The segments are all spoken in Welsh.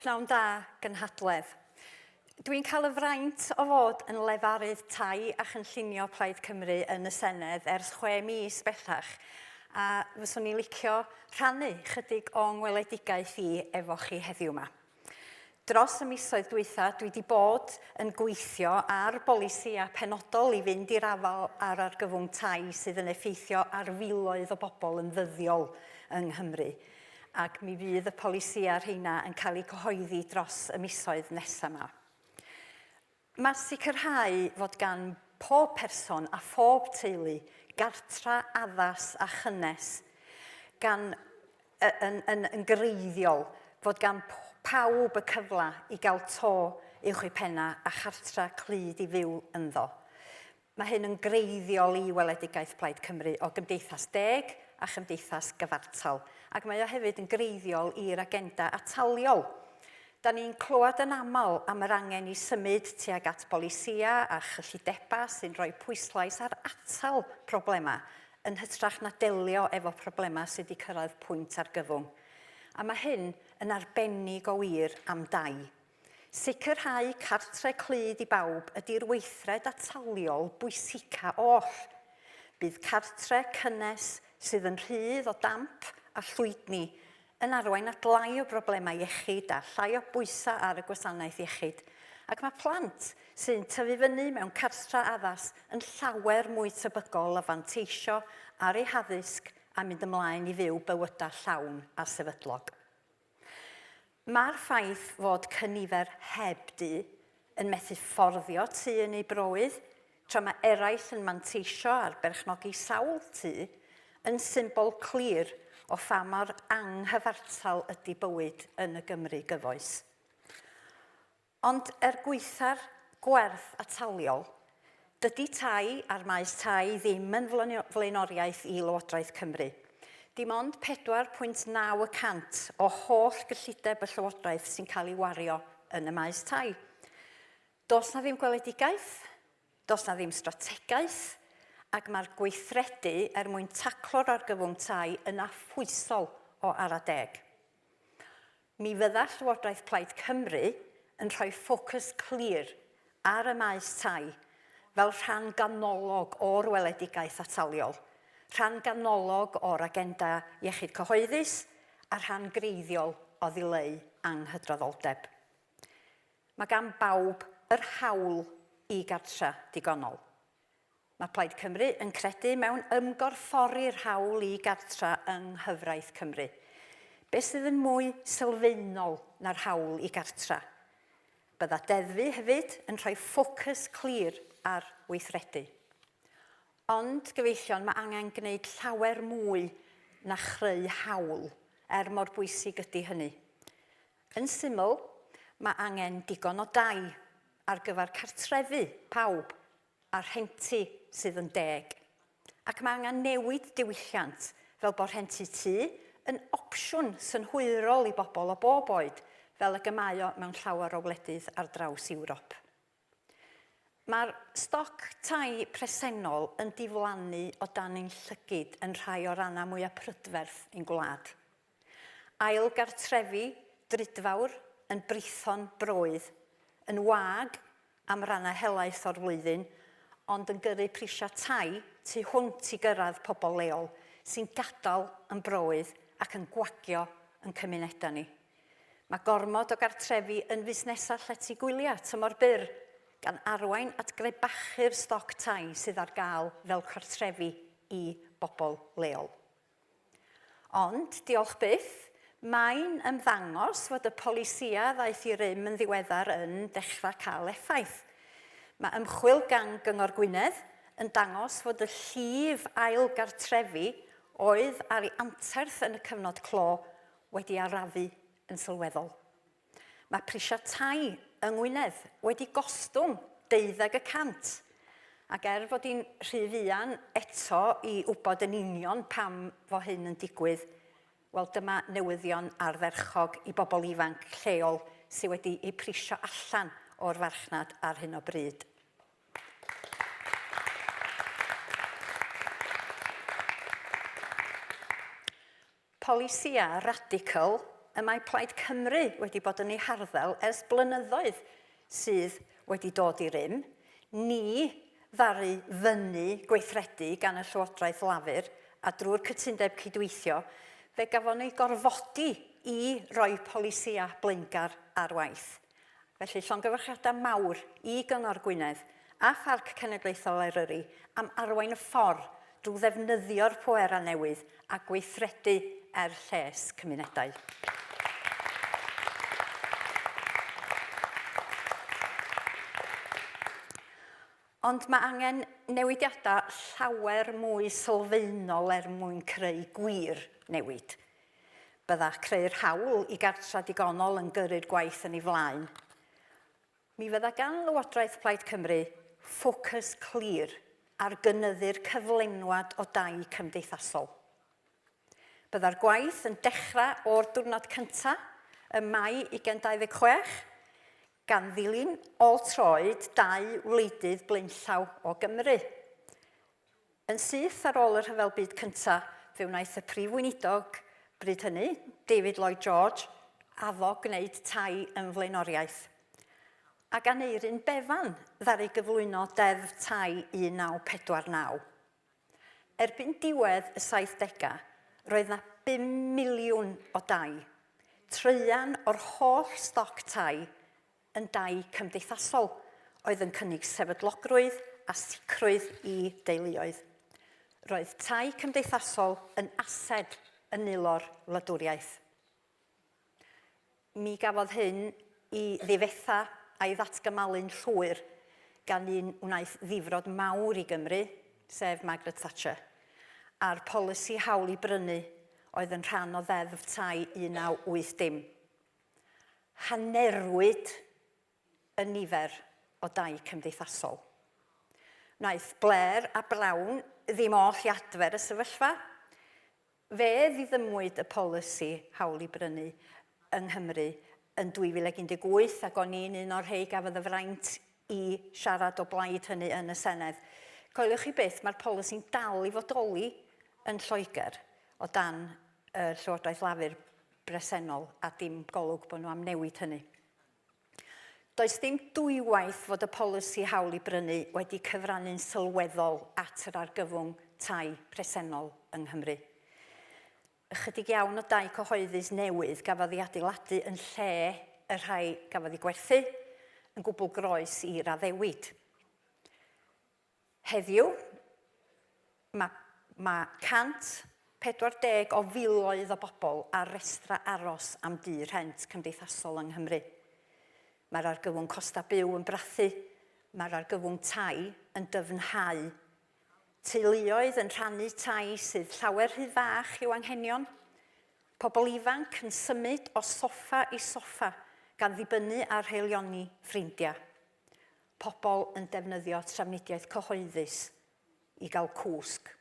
Pnawn da, gynhadledd. Dwi'n cael y fraint o fod yn lefarydd tai a chynllunio Plaid Cymru yn y Senedd ers chwe mis bellach, a fyswn i'n licio rhannu chydig o ngweledigaeth i efo chi heddiw 'ma. Dros y misoedd dwytha, dwi wedi bod yn gweithio ar bolisïau penodol i fynd i'r afael â'r argyfwng tai sydd yn effeithio ar filoedd o bobl yn ddyddiol yng Nghymru. ac mi fydd y polisïau rheina yn cael eu cyhoeddi dros y misoedd nesaf yma. Mae sicrhau fod gan pob person a phob teulu gartra addas a chynnes gan yn, yn, yn greiddiol fod gan pawb y cyfle i gael to uwch eu penna a chartra clyd i fyw ynddo. Mae hyn yn greiddiol i weledigaeth Plaid Cymru o gymdeithas deg a chymdeithas gyfartal, ac mae o hefyd yn greiddiol i'r agenda ataliol. Da ni'n clywed yn aml am yr angen i symud tuag at bolisïau a chyllidebau sy'n rhoi pwyslais ar atal problemau yn hytrach na delio efo problemau sydd wedi cyrraedd pwynt argyfwng. A mae hyn yn arbennig o wir am dai. Sicrhau cartre clyd i bawb ydi'r weithred ataliol bwysica oll. Bydd cartre cynnes sydd yn rhydd o damp a llwydni yn arwain at lai o broblemau iechyd a llai o bwysau ar y gwasanaeth iechyd, ac mae plant sy'n tyfu fyny mewn cartre addas yn llawer mwy tebygol o fanteisio ar eu haddysg a mynd ymlaen i fyw bywydau llawn a sefydlog. Mae'r ffaith fod cynifer heb dŷ yn methu fforddio tŷ yn eu broydd, tra mae eraill yn manteisio ar berchnogi sawl tŷ, yn symbol clir o pha mor anghyfartal ydy bywyd yn y Gymru gyfoes. Ond er gwaetha'r gwerth ataliol, dydy tai a'r maes tai ddim yn flaenoriaeth i Lywodraeth Cymru. Dim ond 4.9 y cant o holl gyllideb y Llywodraeth sy'n cael ei wario yn y maes tai. Does 'na ddim gweledigaeth, does 'na ddim strategaeth, ac mae'r gweithredu er mwyn taclo'r argyfwng tai yn affwysol o ara deg. Mi fydda Llywodraeth Plaid Cymru yn rhoi ffocws clir ar y maes tai fel rhan ganolog o'r weledigaeth ataliol, rhan ganolog o'r agenda iechyd cyhoeddus a rhan greiddiol o ddileu anghydraddoldeb. Mae gan bawb yr hawl i gartre digonol. Mae Plaid Cymru yn credu mewn ymgorffori'r hawl i gartra yng nghyfraith Cymru. Beth sydd yn mwy sylfaenol na'r hawl i gartra? Bydda deddfu hefyd yn rhoi ffocws clir ar weithredu. Ond, gyfeillion, mae angen gwneud llawer mwy na chreu hawl, er mor bwysig ydy hynny. Yn syml, mae angen digon o dai ar gyfer cartrefu pawb a rhenti sydd yn deg. Ac mae angen newid diwylliant fel bod rhentu tŷ yn opsiwn synhwyrol i bobl o bob oed, fel ag y mae o mewn llawer o wledydd ar draws Ewrop. Mae'r stoc tai presennol yn diflannu o dan ein llygid yn rhai o rannau mwyaf prydferth ein gwlad. Ail gartrefi drudfawr yn britho'n broydd, yn wag am rannau helaeth o'r flwyddyn, ond yn gyrru prisiau tai tu hwnt i gyrraedd pobl leol, sy'n gadael yn broydd ac yn gwagio yn cymunedau ni. Mae gormod o gartrefi yn fusnesau llety gwyliau tymor byr, gan arwain at grebachu'r stoc tai sydd ar gael fel cartrefi i bobl leol. Ond, diolch byth, mae'n ymddangos fod y polisïau ddaeth i rym yn ddiweddar yn dechrau cael effaith. Mae ymchwil gan Gyngor Gwynedd yn dangos fod y llif ail gartrefi oedd ar ei anterth yn y cyfnod clo wedi arafu yn sylweddol. Mae prisiau tai yng Ngwynedd wedi gostwng deuddeg y cant, ac er fod hi'n rhy fuan eto i wybod yn union pam fo hyn yn digwydd, wel dyma newyddion ardderchog i bobl ifanc lleol sydd wedi eu prisio allan o'r farchnad ar hyn o bryd. Polisïau radical. y mae Plaid Cymru wedi bod yn ei harddel ers blynyddoedd sydd wedi dod i rym, ni ddaru fynnu gweithredu gan y Llywodraeth Lafur a drwy'r cytundeb cydweithio, fe gafon ei gorfodi i roi polisïau blaengar ar waith. Felly, llongyfarchiadau mawr i Gyngor Gwynedd a Pharc Cenedlaethol Eryri am arwain y ffordd drwy ddefnyddio'r pwerau newydd a gweithredu er lles cymunedau. Ond mae angen newidiadau llawer mwy sylfaenol er mwyn creu gwir newid. Bydda creu'r hawl i gartra digonol yn gyrru'r gwaith yn ei flaen. Mi fydda gan Lywodraeth Plaid Cymru ffocws clir ar gynyddu'r cyflenwad o dai cymdeithasol. Bydda'r gwaith yn dechrau o'r diwrnod cyntaf ym Mai 2026, gan ddilyn ôl troed dau wleidydd blaenllaw o Gymru. Yn syth ar ôl y Rhyfel Byd Cyntaf, fe wnaeth y Prif Weinidog bryd hynny, David Lloyd George, addo gwneud tai yn flaenoriaeth. Ac Aneurin Bevan ddaru gyflwyno Deddf Tai 1949. Erbyn diwedd y saithdegau, roedd 'na bum miliwn o dai, traean o'r holl stoc tai yn dai cymdeithasol oedd yn cynnig sefydlogrwydd a sicrwydd i deuluoedd. Roedd tai cymdeithasol yn ased yn nwylo'r wladwriaeth. Mi gafodd hyn i ddifetha a'i ddatgymalu'n llwyr gan un wnaeth ddifrod mawr i Gymru, sef Margaret Thatcher, a'r polisi hawl i brynu oedd yn rhan o Ddeddf Tai 1980. Hanerwyd y nifer o dai cymdeithasol. Wnaeth Blair a Brown ddim oll i adfer y sefyllfa. Fe ddiddymwyd y polisi hawl i brynu yng Nghymru yn 2018 ac o'n i'n un o'r rhei gafodd y fraint i siarad o blaid hynny yn y Senedd. Coeliwch chi byth, mae'r polisi'n dal i fodoli yn Lloegr o dan y Llywodraeth Lafur bresennol a dim golwg bod nhw am newid hynny. Does dim dwywaith fod y polisi hawl i brynu wedi cyfrannu'n sylweddol at yr argyfwng tai presennol yng Nghymru. Ychydig iawn o dai cyhoeddus newydd gafodd ei adeiladu yn lle y rhai gafodd eu gwerthu, yn gwbl groes i'r addewid. Heddiw, mae, mae 140 o filoedd o bobl ar restrau aros am dŷ rhent cymdeithasol yng Nghymru. Mae'r argyfwng costau byw yn brathu, mae'r argyfwng tai yn dyfnhau. Teuluoedd yn rhannu tai sydd llawer rhy fach i'w anghenion. Pobl ifanc yn symud o soffa i soffa gan ddibynnu ar haelioni ffrindiau. Pobl yn defnyddio trafnidiaeth cyhoeddus i gael cwsg.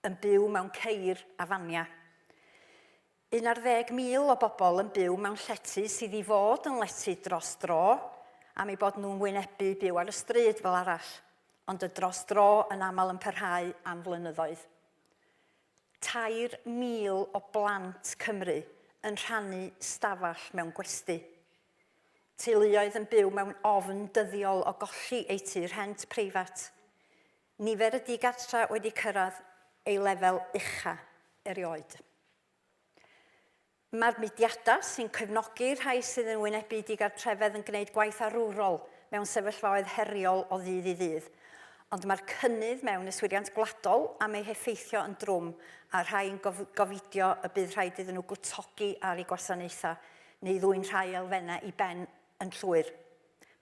Yn byw mewn ceir a faniau. 11,000 o bobl yn byw mewn llety sydd i fod yn lety dros dro am eu bod nhw'n wynebu byw ar y stryd fel arall, ond y dros dro yn aml yn parhau am flynyddoedd. 3,000 o blant Cymru yn rhannu stafell mewn gwesty. Teuluoedd yn byw mewn ofn dyddiol o golli eu tŷ rhent preifat. Nifer y digartra wedi cyrraedd ei lefel ucha erioed. Mae'r mudiadau sy'n cefnogi'r rhai sydd yn wynebu digartrefedd yn gwneud gwaith arwrol mewn sefyllfaoedd heriol o ddydd i ddydd, ond mae'r cynnydd mewn yswiriant gwladol am eu heffeithio yn drwm a'r rhai yn gofidio y bydd rhaid iddyn nhw gwtogi ar eu gwasanaethau neu ddwyn rhai elfennau i ben yn llwyr.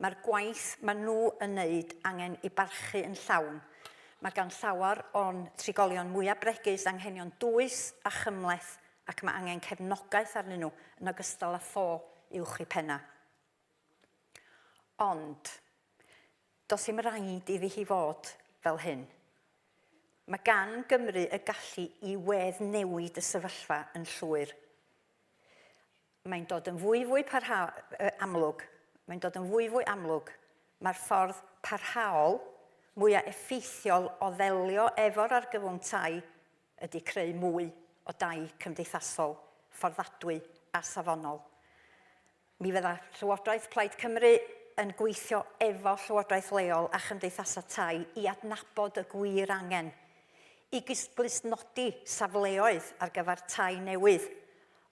Mae'r gwaith maen nhw yn wneud angen ei barchu yn llawn. Mae gan llawer o'n trigolion mwyaf bregus anghenion dwys a chymhleth ac mae angen cefnogaeth arnyn nhw yn ogystal â tho uwch eu pennau. Ond, does dim rhaid iddi hi fod fel hyn. Mae gan Gymru y gallu i wedd newid y sefyllfa yn llwyr. Mae'n dod yn fwyfwy parha, amlwg, mae'n dod yn fwyfwy amlwg, mae'r ffordd parhaol mwyaf effeithiol o ddelio efo'r argyfwng tai ydy creu mwy o dai cymdeithasol fforddadwy a safonol. Mi fydda Llywodraeth Plaid Cymru yn gweithio efo llywodraeth leol a chymdeithasau tai i adnabod y gwir angen i glustnodi safleoedd ar gyfer tai newydd,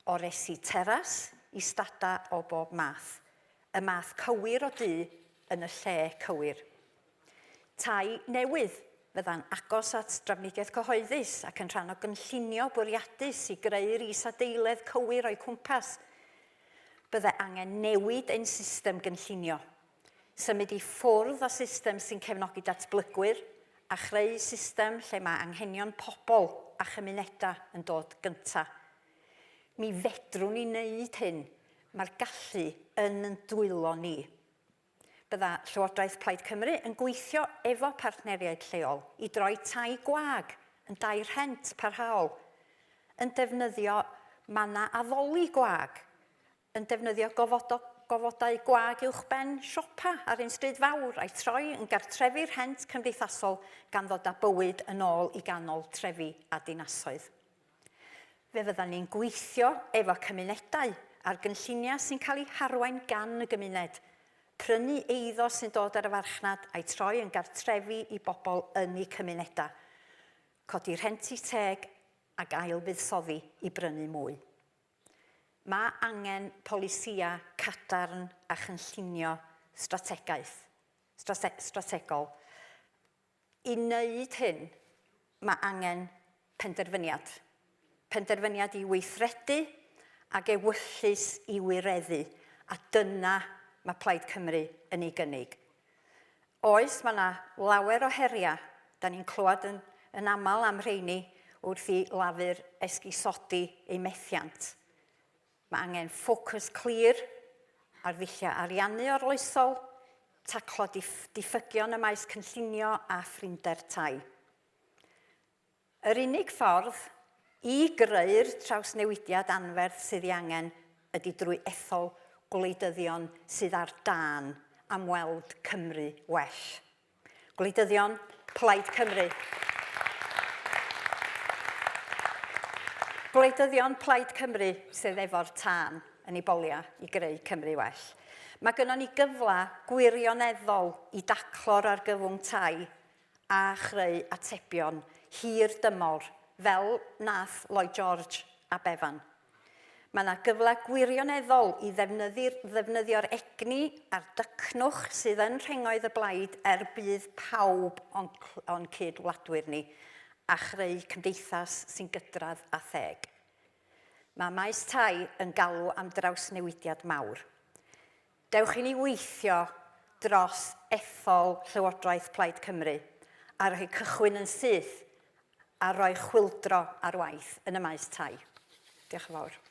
o resi teras i stadau o bob math, y math cywir o dŷ yn y lle cywir. Tai newydd fydda'n agos at drafnidiaeth cyhoeddus ac yn rhan o gynllunio bwriadus i greu'r is-adeiledd cywir o'u cwmpas. Bydde angen newid ein system gynllunio, symud i ffwrdd o system sy'n cefnogi datblygwyr a chreu system lle mae anghenion pobl a chymunedau yn dod gyntaf. Mi fedrwn ni wneud hyn, mae'r gallu yn yn dwylo ni. Bydda Llywodraeth Plaid Cymru yn gweithio efo partneriaid lleol i droi tai gwag yn dai rhent parhaol, yn defnyddio mannau addoli gwag, yn defnyddio gofodau gofodau gwag uwchben siopa ar ein stryd fawr a'i troi yn gartrefi rhent cymdeithasol gan ddod â bywyd yn ôl i ganol trefi a dinasoedd. Fe fyddan ni'n gweithio efo cymunedau ar gynlluniau sy'n cael eu harwain gan y gymuned, prynu eiddo sy'n dod ar y farchnad a'i troi yn gartrefi i bobl yn eu cymunedau, codi rhenti teg ac ail-fuddsoddi i brynu mwy. Mae angen polisïau cadarn a chynllunio strategaeth, strategol. I wneud hyn, mae angen penderfyniad. Penderfyniad i weithredu ac ewyllys i wireddu, a dyna mae Plaid Cymru yn ei gynnig. Oes, mae yna lawer o heriau, da ni'n clywed yn, yn aml am rheini wrth i Lafur esgusodi ei methiant. Mae angen ffocws clir ar ddulliau ariannu arloesol, taclo diffygion y maes cynllunio a phrinder tai. Yr unig ffordd i greu'r trawsnewidiad anferth sydd ei angen ydy drwy ethol gwleidyddion sydd ar dân am weld Cymru well. Gwleidyddion Plaid Cymru. Gwleidyddion Plaid Cymru sydd efo'r tân yn ei boliau i greu Cymru well. Mae gynnon ni gyfle gwirioneddol i daclo'r argyfwng tai a chreu atebion hir dymor fel nath Lloyd George a Bevan. Mae yna gyfle gwirioneddol i ddefnyddio'r egni a'r dycnwch sydd yn rhengoedd y blaid er budd pawb o'n, o'n cyd-wladwyr ni a chreu cymdeithas sy'n gydradd a theg. Mae maes tai yn galw am drawsnewidiad mawr. Dewch i ni weithio dros ethol Llywodraeth Plaid Cymru a rhoi cychwyn yn syth ar roi chwyldro ar waith yn y maes tai. Diolch yn fawr.